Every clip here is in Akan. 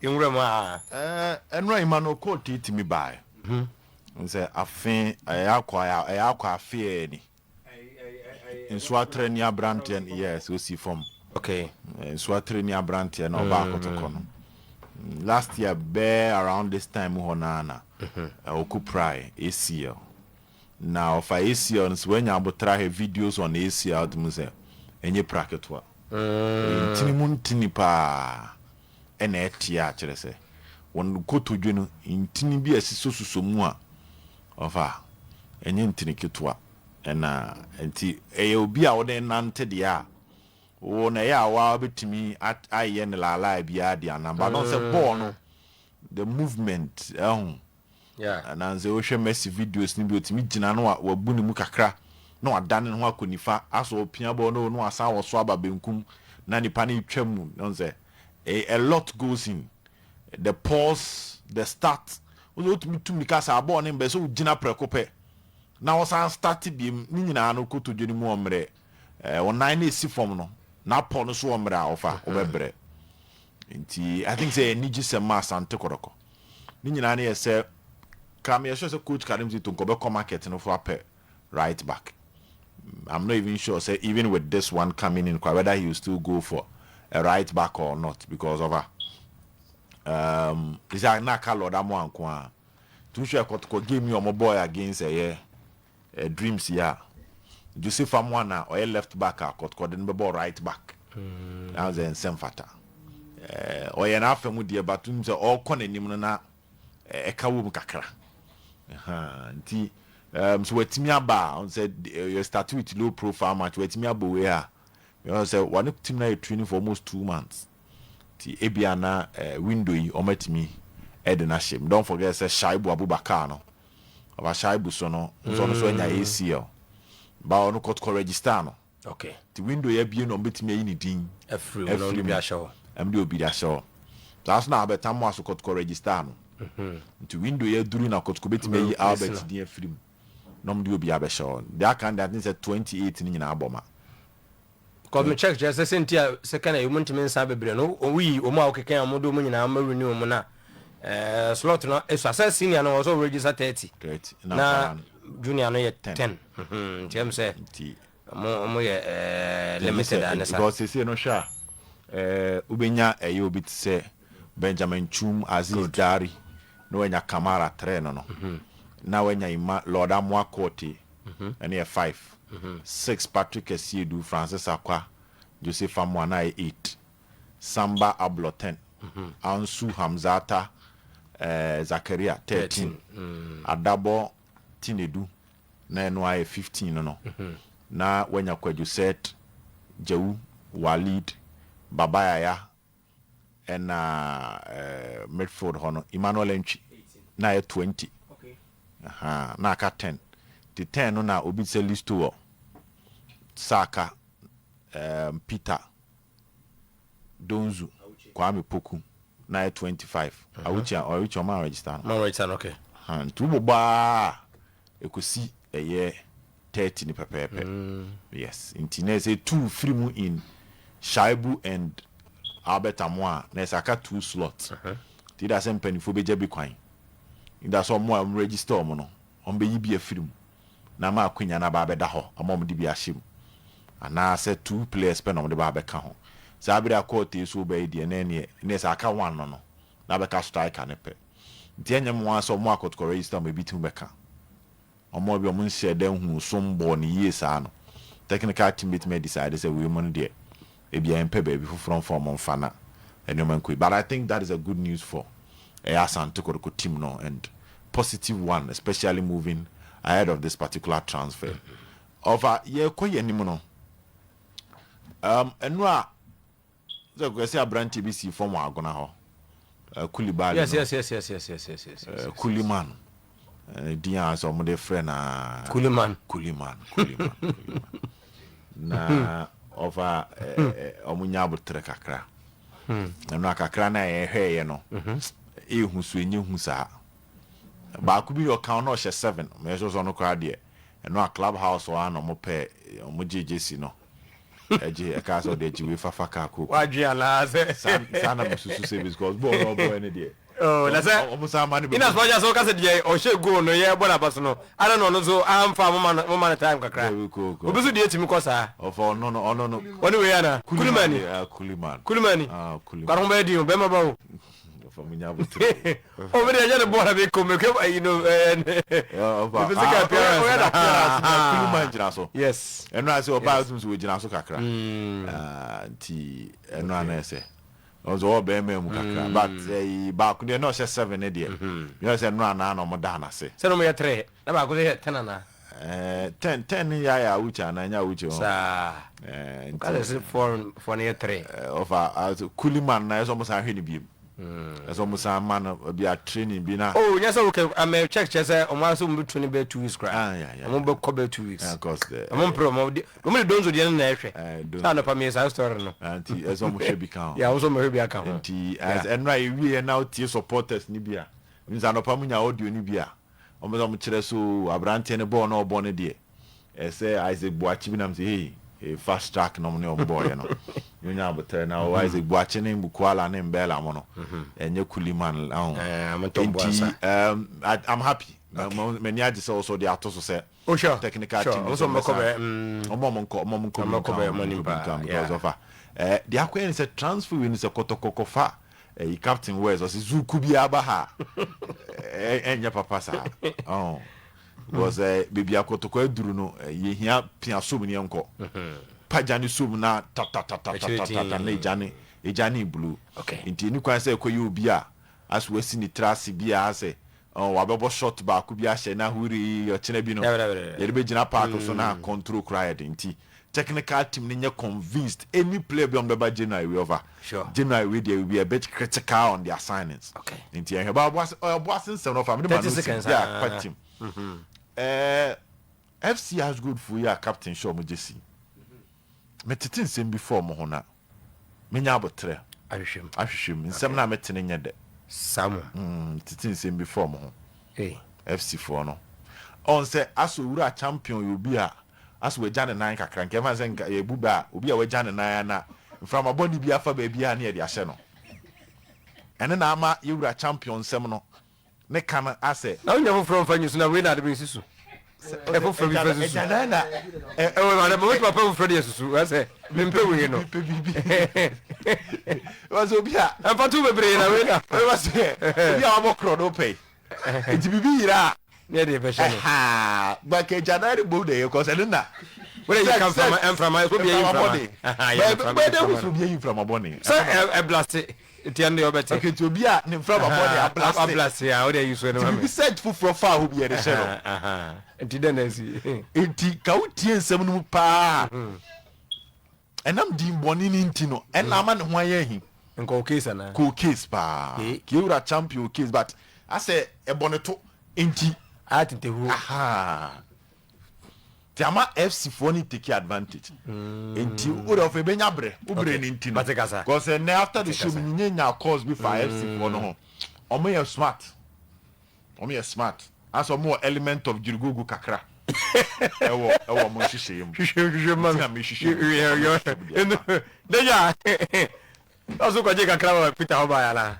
Nwura mu a. Ɛnora Emmanuel Kotee tumi baeɛ. Sɛ afe ɛyɛ akɔ, ɛyɛ akɔ afe yɛ ni. Nso atrɛ ni aberanteɛ no, yes, osi fam. Nso atrɛ ni aberanteɛ na ɔba Akɔtɔkɔ no. Last year bɛɛ around this time hɔ naa na ɔkɔ prae ACL. Na ɔfa ACL no sɛ wanya abotra hwɛ videos on ACL to mu sɛ ɛnyɛ pra ketewa. Ntini mu ntini paa ɛna ɛteɛ a kyerɛ sɛ wɔn kotodwe no ntini bi a ɛsosɔ soso mu a ɔfa ɛnyɛ ntini ketewa, ɛna nti ɛyɛ obi a wɔde nante deɛ a wɔn na ɛyɛ a waa bɛtumi ayɛ ne laalaa biara de anam ba dɔn sɛ bɔɔl no, the movement ɛho. Anaasɛ wohwɛ Messi videos no bi, otumi gyina no a wabu ne mu kakra na wadane ne ho akɔ nifa asɔ opia bɔɔl no na wasan wɔ so aba benkum na nipa no etwa mu na sɛ a lot goes in the pause, the start. Wosɛ wotumi tum nika sɛ abɔɔl ne mbɛ sɛ wogyina prɛko pɛ na wɔsan start biem ne nyinaa no, kotodwe no mu ɔmmerɛ ɔnan no esi fam no na apɔ no so ɔmmerɛ a ɔfa ɔbɛbrɛ. Nti I think sɛ ɛni gye sɛ ma Asante Kɔtɔkɔ ne nyinaa no yɛ sɛ kam yɛhwɛ sɛ coach Karim Zito nkɔbɛkɔ market no for apɛ right back. I'm not even sure say even with this one coming in whether he will still go for a right back or not, because of a this na aka Lord Amoah nko a tuhwɛ Kɔtɔkɔ game yi ɔmo bɔɔ against ɛyɛ Dreams yi a Joseph Amoah na ɔyɛ left back a Kɔtɔkɔ de no bɛbɔ right back na sɛ nsɛm fata ɔyɛ n'afɛ mu deɛ batum sɛ ɔrekɔ n'anim no na ɛka wɔ mu kakra. Nti so watumi aba a sɛ yɛ start with low profile match, watumi abɔ wei a sɛ wɔne team na yɛ training for almost 2 months, nti ebia na window yi ɔmatumi ɛde no ahyɛ mu. Don't forget sɛ Shaibu Abubakar no, ɔba Shaibu so no nso, ɔno so anya ACL ba ɔno Kɔtɔkɔ register no. Nti window yɛ abie na ɔmbɛtumi ayi ne din afiri mu na ɔde bi ahyɛ hɔ. Ɛm de obi de ahyɛ hɔ saa so na Albert Amoah so Kɔtɔkɔ register no, nti window yɛ duru na Kɔtɔkɔ bɛtumi ayi Albert din afiri mu na ɔmo de obi abɛhyɛ hɔ. Deɛ aka no deɛ, ati sɛ 28 no nyinaa bɔ ma. Kɔmi check kyerɛ sɛ sɛnti a second a ɔmu ntumi nsa bebree no, woyi ɔmu a wokeka ɔmu de ɔmu nyinaa ɔmu renew ɔmu na slot no esu asɛ senior no wɔ sɛ register 30. 30. Na junior no yɛ 10, nti sɛ nti ɔmo yɛ limited a ne sa. Because sese no hwɛ a wobɛnya ɛyɛ obi te sɛ Benjamin Chum, Aziz Dari, na wanya Kamara trɛ no, na wanya Ima Lord Amoah Kote, ɛne yɛ five, six Patrick Asiedu, Francis Akwa, Joseph Amoah na yɛ eight, Samba Ablo 10, Ansu Hamzata, Zakaria 13, Adabɔ Tinedu na ɛno ayɛ 15 no, na wanya Kwadwo Set Jawu, Walid Babayaya, ɛna midfield hɔ no Emmanuel Ntwi na ayɛ 20. Aha, na aka 10, nti 10 no na obi sɛ Listo wɔ Saka, Peter Donzu, Kwame Poku na ayɛ 25. Awuchi Awuchi ɔma register no. Ma register no, okay. Ha, nti wobɔbɔ a ɛkɔsi ɛyɛ 30 ni pɛpɛɛpɛ. Yes, nti na ɛsɛ two firi mu in Shaibu and Albert Amoah, na ɛsɛ aka two slot, nti da sɛ mpanimfoɔ bɛgya bi kwan da sɛ ɔmo a ɔmo register ɔmo no, ɔmo bɛyi bi afiri mu na ama akonya no aba abɛda hɔ ama ɔmo de bi ahyɛ mu, anaasɛ two players pɛ na ɔmo de ba abɛka ho. Saa abere akɔɔtee so bɛyi deɛ na ɛneɛ ɛneɛ sɛ aka one no na abɛka striker ne pɛ, nti ɛnyɛ mo sɛ ɔmo akɔtɔkɔ register ɔmo ebi tumi bɛka ɔmo bi ɔmo nhyɛ dɛ hu so mbɔ ne yie saa no, technical team betumi decide sɛ wei mu no deɛ ebi a mpɛ baabi foforɔ mfa ɔmo mfa na nneɛma nkɔ yi. But I think that is a good news for ɛyɛ Asante Kotoko team no and positive one, especially moving ahead of this particular transfer. Ɔfa yɛkɔ yɛn anim no, ɛno a sɛ kɔsɛ aberanteɛ bi si fam wɔ Agona hɔ, Kulibali no. Kuliman din a sɛ ɔmode frɛ na Kuliman. Kuliman, Kuliman, Kuliman na ɔfa ɔmo nya abotrɛ kakra. Ɛno a kakra na yɛhwɛeɛ no ɛhu so ɛnyɛ hu saa. Baako bi ɔka na ɔhyɛ seven mɛ sɛ ɔno koraa deɛ, ɛno a club house hɔ a na ɔmo pɛ ɔmo gye gyesi no. Ɛgye ɛkaa sɛ ɔde agye wei fafa kaa kooko. Wadwe anaa sɛ. Saa saa na mesusu sɛ because bɔɔl na ɔbɔɛ no deɛ. Oh, na sɛ ɔmo san ma no in as much as ɔka sɛ deɛ ɔhyɛ goal no yɛ bɔ n'aba so no ada na ɔno nso amfa moma no moma no time kakra. Obi nso deɛ tumi kɔ saa. Ɔfa ɔno no ɔno no. Ɔne wei ana Kulimani. Kulimani. Kulimani. Ah Kulimani. Kwaro bɛyɛ din o bɛrima ba o. Ɔfa mu nya abotire. O mi de ɛnyɛ ne bɔɔl na mi ko mi ko ayi no ɛɛ ne physical appearance. Ɔyɛ na appearance na Kulimani gyina so. Yes. Ɛno ase ɔbaa ɔtum so wɔgyina so kakra. Nti ɛno ana ɛsɛ. Ɔno nso ɔwɔ bɛrima mu kakra but ɛyi baako deɛ na ɔhyɛ seven ne deɛ. Mi ɔsɛ ɛno ana na ɔmo da n'ase. Sɛ na ɔmo yɛ three na baako nso yɛ ten ana. Ɛɛ ten ten ne yɛ ayɛ awuche ana ɛnyɛ awuche ho. Saa. Ɛɛ nti. Kasa sɛ four four no yɛ three. Ɛɛ ɔfa Kuliman na ɛsɛ ɔmo san hwɛ ne biem. Ɛsɛ ɔmo san ma no bi a training bi na. Oh nyɛ sɛ okay amɛ check kyerɛ sɛ ɔmo asɛ ɔmo bɛ tu ne bɛ 2 weeks koraa. Ah yeah yeah. Ɔmo bɛ kɔ bɛ 2 weeks. Yeah, cause the. Ɔmo mpere ɔmo de ɔmo de donzo deɛ no na ɛhwɛ. Ɛɛ donzo. Saa anɔpa mi yɛ saa story no. Ah nti ɛsɛ ɔmo hwɛ bi ka ho. Yeah ɔmo nso ɔmo hwɛ bi aka ho. Nti ɛnora ewie yɛ na otie supporters ni bi a nti anɔpa mo nya audio ni bi a ɔmo sɛ ɔmo kyerɛ so aberanteɛ ne bɔɔl na ɔbɔ ne deɛ ɛsɛ Isaac Boakye bi nam sɛ hey eh, fast track na ɔmo ne ɔmo bɔɔyɛ no yonya abotire na ɔwɔ Isaac Boakye ne Mukwala ne Mbella mo no ɛnyɛ Kuliman ɔho nti I'm happy m'ani agye sɛ ɔsɔ de ato so sɛ Oh sure. Technical sure. team Ɔmo nso bɛ ɔmo ɔmo nkɔ ɔmo ɔmo nkɔ bi nka ɔmo nkɔ bi nka because ɔfa ɛɛ deɛ akɔyɛ ne sɛ transfer wei ne sɛ kɔtɔkɔkɔ fa ɛyi captain West ɔsi zuku bi aba ha ɛ ɛnyɛ papa saa ɔn because ɛɛ beebi akɔtɔkɔ aduru no yɛhia pia som ne yɛnkɔ pagya ne som na tatatatata na egya ne egya ne blue nti eni kwan sɛ ɛkɔ yɛ obi a aso wasi ne tiri ase bi a asɛ ɔn wabɛbɔ shot baako bi ahyɛ na huri ɔkyena bi no yɛde bɛgyina park so na control koraa yɛ de nti technical team no nyɛ convinced any player bi a ɔmo bɛba January wei ɔfa January wei deɛ will be a bit critical on their signings nti ɛhwɛ ba ɔboase ɔboase nsɛm no ɔfa mede ma no si yɛ akpa team ɛɛ FC Asgold fo yi a captain hyɛ ɔmo gye si metete nsɛm bi fɔ ɔmo ho na menya abotrɛ ahwehwɛ mu nsɛm na mete ne nyɛ dɛ Samu tete nsɛm bi fɔ ɔmo ho FC foɔ no ɔn sɛ asɔ owura champion yɛ obi a asɔ wagya ne nan kakra nkɛ fa sɛ nka yɛbu ba a obi a wagya ne nan ana mframa bɔne bi afa baabi a ne yɛde ahyɛ no ɛne na ama yɛwura champion nsɛm no ne ka no asɛ na wonya foforɔ mfa nyi so na wei na ade bɛsi so ɛfoforɔ bi fa susu ɛgya na ɛwɔ ma wotumi apɛ foforɔ de asusu ɛsɛ mempɛ wei no mepɛ biribi wɔsɛ obi a ɛmfa to bebree na wei na wɔsɛ obi a wabɔ korɔ no pɛ nti biribi yera a ne yɛde bɛhyɛ no ɛhaa baka agya nan ne bom na ɛyɛ kɔ sɛ ne na wọ́n yí ka nframa nframa so bi yɛ nframa bɛɛ dɛ wusu obi ayi nframa bɔne sɛ ɛblase tia no deɛ ɔbɛte okay nti obi a ne nframa bɔne ablase ablase a ɔde ayi so no nti biribi sɛ foforɔ fa hɔ bi yɛde hyɛ no nti dɛn na asi nti ka wotie nsɛm no mu paa ɛnam din bɔne no nti no ɛna ama ne ho ayɛ ahi nka o case anaa ko case paa kewura champion case but asɛ ɛbɔ ne to nti atentehuo aha nti ama FC foɔ no take advantage nti o de ɔfɛ ebenya brɛ o brɛ ne nti no because ɛnɛ after the show mi nye nya calls bi fa FC foɔ no ho ɔmo yɛ smart ɔmo yɛ smart asɛ ɔmo wɔ element of jirigogo kakra ɛwɔ ɛwɔ ɔmo nhyehyɛ mu hwehwɛ hwehwɛ ma nti na mi hwehwɛ mu deja ɔso kɔgye kakra wɔ Peter hɔ ba yana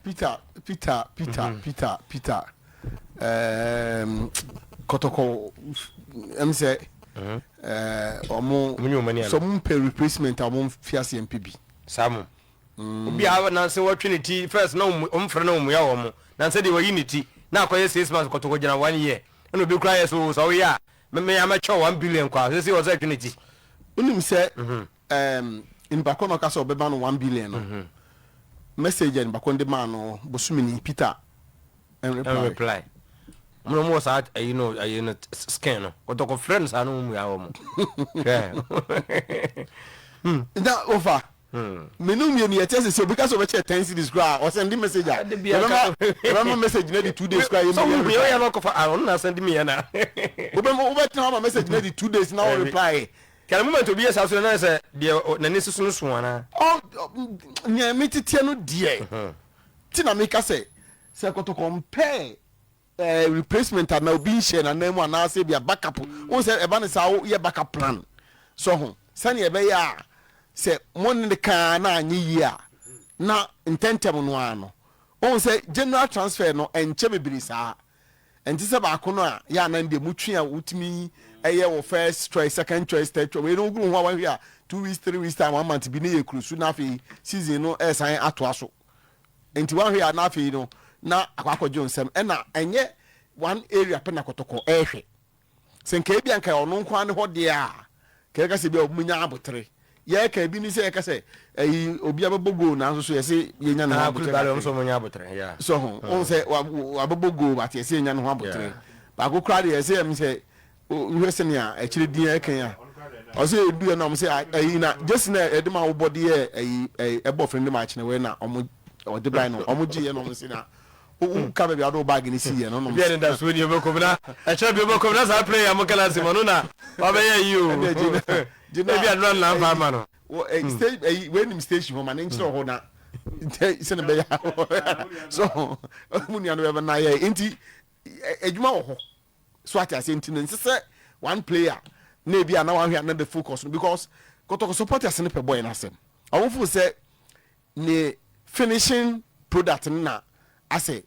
Peter Peter Peter Peter Peter Kɔtɔkɔ ɛm sɛ ɔmo sɛ ɔmo mpɛ replacement a ɔmo fi ase mpɛ bi. Saa mo obi a nansi wɔtwe ne ti first na ɔmo frɛ na ɔmo ya wɔn nansi deɛ wɔyi ne ti na akɔyɛ 6 months Kɔtɔkɔ gyina one year ɛna obi kura yɛ so sɛ ɔyɛ a mɛmɛ yɛ amɛkyɛw 1 billion kɔ a sɛ sɛ ɔsɛ twe ne ti. Wonim sɛ nipa kɔ na ɔka sɛ ɔbɛma no 1 billion no message a nipa kɔ de maa no bosomini Peter ɛn reply mo na mo wɔ saa ayi no ayi no skin no Kɔtɔkɔ frɛ no saa no mo mu ya wɔ mo hwɛ. Na ofa menu mmienu yɛ kyɛ sɛ obi ka sɛ ɔbɛkyɛ 10 cedis koraa ɔsɛnde message a yɛbɛma message na di 2 days koraa yɛ mu yɛ yɛ no kɔfa ɔno na sɛnde mi yɛ na. Wobɛtena ama message na di 2 days na wɔ reply. Kɛlɛ moment obi yɛ saa so na sɛ deɛ n'ani soso no so ana. Ɔ nea mi teteɛ no deɛ ti na mi ka sɛ Kɔtɔkɔ mpɛɛ. Replacement anaa obi nhyɛ n'anan mu anaasɛ ebia backup. Wohu sɛ ɛba no saa woyɛ backup plan so ho sɛnea ɛbɛyɛ a sɛ mo ne no ka na anyɛ yie a na ntɛntɛm no ara no wohu sɛ general transfer no ɛnkyɛ bebree saa. Ɛnte sɛ baako no a yɛ anan deɛ motwe a wotumi yɛ wɔ first choice, second choice, third choice. Wei no wogoro ho a wahwɛ a 2 weeks, 3 weeks time, one month bi ne yɛ kuro so na afei season no ɛresan atoa so. Nti wahwɛ a na afei no na akɔ akɔgye nsɛm. Ɛna ɛnyɛ one area pɛ na Kɔtɔkɔ ɛrehwɛ. Sɛ nka ebi anka ɔno nko ara ne hɔ deɛ a, ka yɛka sɛ bi a ɔmo nya abotere. Yɛka ebi ni sɛ yɛka sɛ ɛyi obi abɛbɔ goal nanso so yɛsɛ yɛnya ne ho abotere kakra. So ho ɔn sɛ wabɛbɔ goal but yɛsɛ yɛnya ne ho abotere. Baako koraa deɛ yɛsɛ yɛm sɛ wohwɛ sɛnea akyire din ɛka a ɔsɛ edu yɛ na ɔmo sɛ ɛyi na jersey na yɛde ma wobɔ de yɛ ɛyi ɛbɔ friendly match na wei na ɔmo ɔde ban no ɔmo gye yɛ na ɔmo sɛ na woka baabi a wode wo bag no si yɛ no nom. Bi a ne da so ni obɛkɔm na ɛkyerɛ bi obɛkɔm na saa player mo kana se mo no na wabɛyɛ yi o. Ebi a nora nna mfa ama no. Wei nim station hɔ ma ne nkyerɛ hɔ na sɛne bɛyɛ so mu nua no bɛbɛ na yɛ nti adwuma wɔ hɔ so ate aseɛ. Nti no nsɛ sɛ one player na ebi a na wahwɛ a na the focus no because Kɔtɔkɔ supporters no pɛ bɔyɛ no asɛm. Ɔmo fo sɛ ne finishing product no na asɛ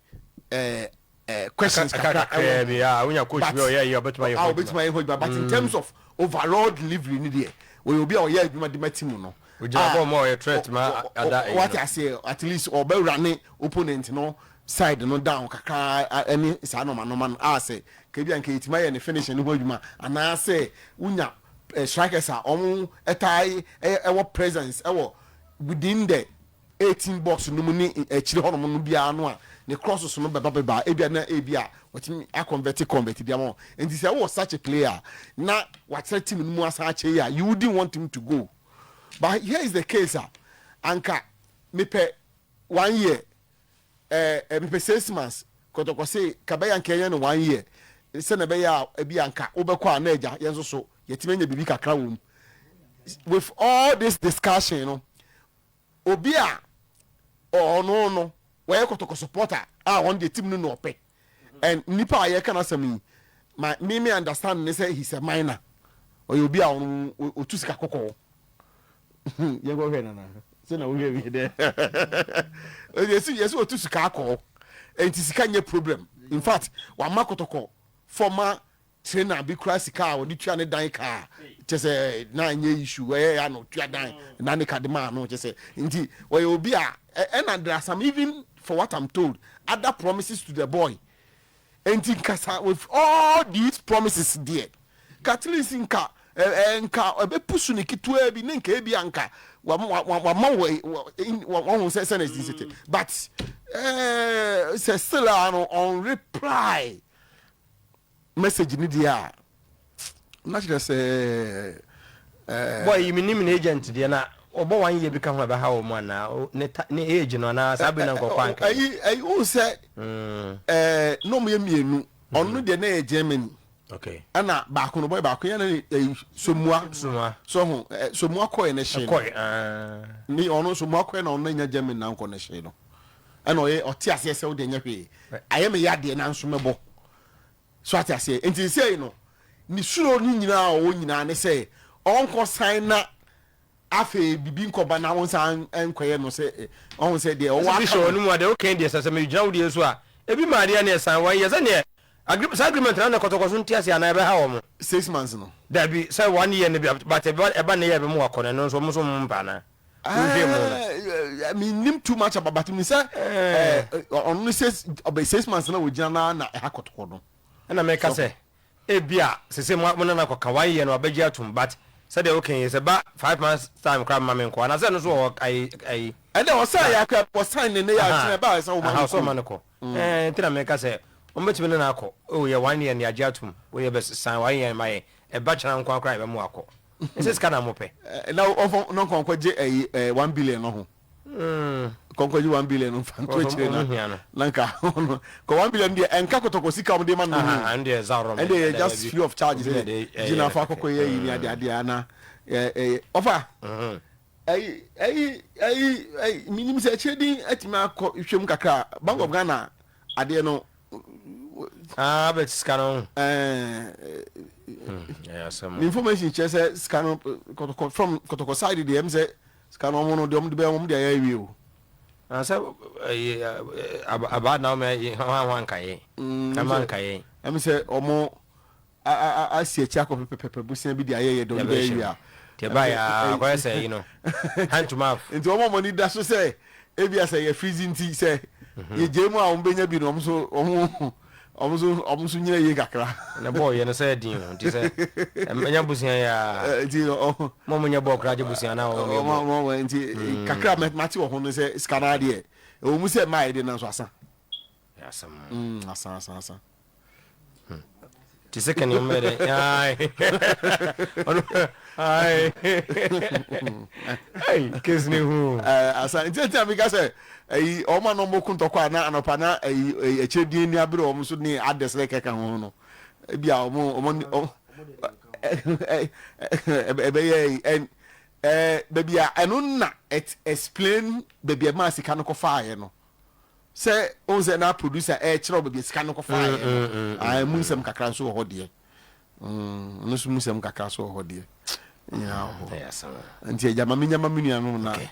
questions kakra ɛwɔ bi a wonya coach bi a ɔyɛ yi ɔbɛtuma yɛ hɔ adwuma, ɔbɛtuma yɛ hɔ adwuma, but in terms of overall delivery ni deɛ, wɔyɛ obi a ɔyɛ adwuma de ma team no. Ogyina bɔɔl mu a ɔyɛ threat ma ada ɛyi. Wate aseɛ, at least ɔbɛwura ne opponent no side no down kakra ɛne saa nɔɔma nɔɔma no a sɛ kebi a nka yɛtumi ayɛ ne finishing no ho adwuma anaasɛ wonya strikers a ɔmo ɛtaa ɛwɔ presence ɛwɔ within the 18 box no mu ne akyire hɔnom no biara no a ne crosses no bɛba bɛba ebia na ebi a wɔtumi aconvert convert bi ama wɔn. Nti sɛ ɛwɔ such a player na wakyerɛ team no mu asan akyɛ yi a, you wouldn't want him to go. But here is the case a anka mepɛ one year, ɛɛ mepɛ 6 months. Kɔtɔkɔ se kabɛyɛ anka ɛyɛ no one year sɛ na ɛbɛyɛ a ebi anka wobɛkɔ a na agya yɛn nso so yɛtumi anya biribi kakra wɔ mu. With all this discussion no, obi a ɔno no wɔyɛ Kɔtɔkɔ supporter a ɔno deɛ team no na ɔpɛ and nipa a yɛka n'asɛm yi ma me understand ne sɛ he's a miner, ɔyɛ obi a ɔno otu sika kɔkɔɔ. Yɛn kɔ hwɛ nana sɛ na wohwɛ bi dɛ yɛsi otu sika akɔɔ nti sika nyɛ problem. In fact, wama Kɔtɔkɔ former trainer bi kura sika a wɔde tua ne dan kaa kyɛ sɛ na nyɛ issue, ɛyɛ ya no tua dan na ne ka de maa no kyɛ sɛ nti wɔyɛ obi a ɛna there are some, even for what I'm told, other promises to the boy. Nti nkasa with all these promises deɛ, ka at least nka ɛ nka ɛbɛ ne ketewa bi ne nka ebi a nka wama wɔ wɔn sɛ sɛ na esi sete, but sɛ still a no on reply message ni deɛ a na kyerɛ sɛ Boy yi mi nim ne agent deɛ na ɔbɔ one year bi ka ho a ɛbɛha wɔ mu anaa ne ta ne age no anaa saa bi na nkɔkɔ anka. Ɛyi o sɛ na ɔmo yɛ mmienu, ɔno deɛ na yɛ Germany. Ɛna baako no, boy baako yɛ na ɛyi Somua. Somua. So ho Somua kɔɛ ne hyɛ no. Kɔɛ. Ne ɔno Somua kɔɛ na ɔno nya Germany na nkɔ ne hyɛ no, ɛna ɔyɛ ɔte aseɛ sɛ ɔde nyɛ hwee ayɛ me yɛ adeɛ nanso mɛbɔ so ate aseɛ. Nti sɛ no ne suro no nyinaa a ɔwɔ nyinaa ne sɛ ɔnkɔ san na afei bibi nkɔba na wɔn san nkɔyɛ no sɛ ɔhun sɛ deɛ ɔwɔ aka no. Ɔno mu adeɛ ɔkɛn deɛ sɛ sɛ megyina wo deɛ so a ebi ma adeɛ ne ɛsan wɔn yɛ sɛ neɛ saa agreement na ne Kɔtɔkɔ so nte ase anaa ɛbɛha wɔn. 6 months no. Dabi, sɛ one year ne bi, but ɛba ne yɛ ɛbɛ mu akɔ no, ɛno nso wɔn nso mo mpa ana? Mi nim too much about, but mi sɛ ɔno six ɔbɛ 6 months na ogyina na ɛha Kɔtɔkɔ no. Ɛna mɛka sɛ ebi a sese mo mo nana kɔka one year no wabɛgye atum, but sɛdeɛ woka yi sɛ ba 5 months time koraa ma me nkɔ anaasɛ ɛno nso wɔ ayi. Ɛnna ɔsan yɛ akɔ ɔsan ne ne yɛ akyerɛ ɛbaa ɛsɛ ɔma no kɔ ɔma no kɔ. Nti na mɛka sɛ wɔn bɛtumi ne na akɔ o yɛ one year ne agye atum o yɛ bɛ san one year ma yɛ ɛba kyerɛ nko akora yɛ bɛ mu akɔ ɛsɛ sika na mo pɛ. Na ɔfɔ na nkɔnkɔ gye ɛyi 1 billion no ho, kɔnkɔ gye 1 billion no nfa nto akyire na na nka kɔ 1 billion deɛ ɛnka Kɔtɔkɔ sika ɔmo de ma no ho, ɛn deɛ yɛ just free of charge sɛ gyina fa akɔkɔ yɛ yi ni ade ade ana ɛ ɛ ɔfa ɛyi ɛyi ɛyi ɛyi minim sɛ akyire din ɛtumi akɔ hwɛm kakra. Bank of Ghana adeɛ no. Ah, bɛ sika no. Ɛɛ. Ɛyɛ asɛm. Ne information kyerɛ sɛ sika no, Kɔtɔkɔ, from Kɔtɔkɔ side deɛ, sɛ sika no, ɔmo no deɛ, ɔmo de bɛ, ɔmo de ayɛ awie o. Ah, sɛ ɛyɛ abaa na ɔmo yɛ hwan hwan nka yɛ. Ɛma nka yɛ. Sɛ ɔmo asi akyi akɔ pɛpɛpɛ bosia bi de ayɛ yɛ deɛ ɔmo de bɛyɛ awie a. Tiɛ ba yɛ akɔyɛ sɛ yi no, hand to mouth. Nti ɔmo ani da so sɛ ebi asɛ yɛ freeze, nti sɛ yɛgye mu a, ɔmo bɛnya bi no, ɔmo so nyina yie kakra. Na bɔɔl yɛ no sɛ ɛdin o, nti sɛ ɛnya bosia yɛ a. Nti ɔ mo nyɛ bɔɔl koraa gye bosia na ɔmo yɛ bɔɔl. Ɔmo nti kakra mate wɔ ho no sɛ sika no adeɛ ɛwɔ mu sɛ mmaa yɛ de, nanso asa. Ɛyɛ asɛm. Asa, asa, asa. Te sɛ kɛne ɔmo yɛ dɛ ayi ɔno ayi ayi case ne hu. Asa, nti a meka sɛ ɛyi, ɔmo a na ɔmo ko ntɔkwa na anɔpa na ɛyi ɛyi akyire din ni abere ɔmo so ne ades ne kɛkɛ ho no, ebi a ɔmo ɛbɛyɛ ɛn baabi a ɛno na it explain baabi a ɛmaa sika no kɔfaayɛ no, sɛ ohun sɛ na producer ɛɛkyerɛw baabi a sika no kɔfaayɛ no. Aa, mu nsɛm kakra nso wɔ hɔ deɛ. Ɛno nso mu nsɛm kakra nso wɔ hɔ deɛ, nyinaa wɔ hɔ. Ɛyɛ asɛm. Nti agya, ma menyama me nuanom na. Okay.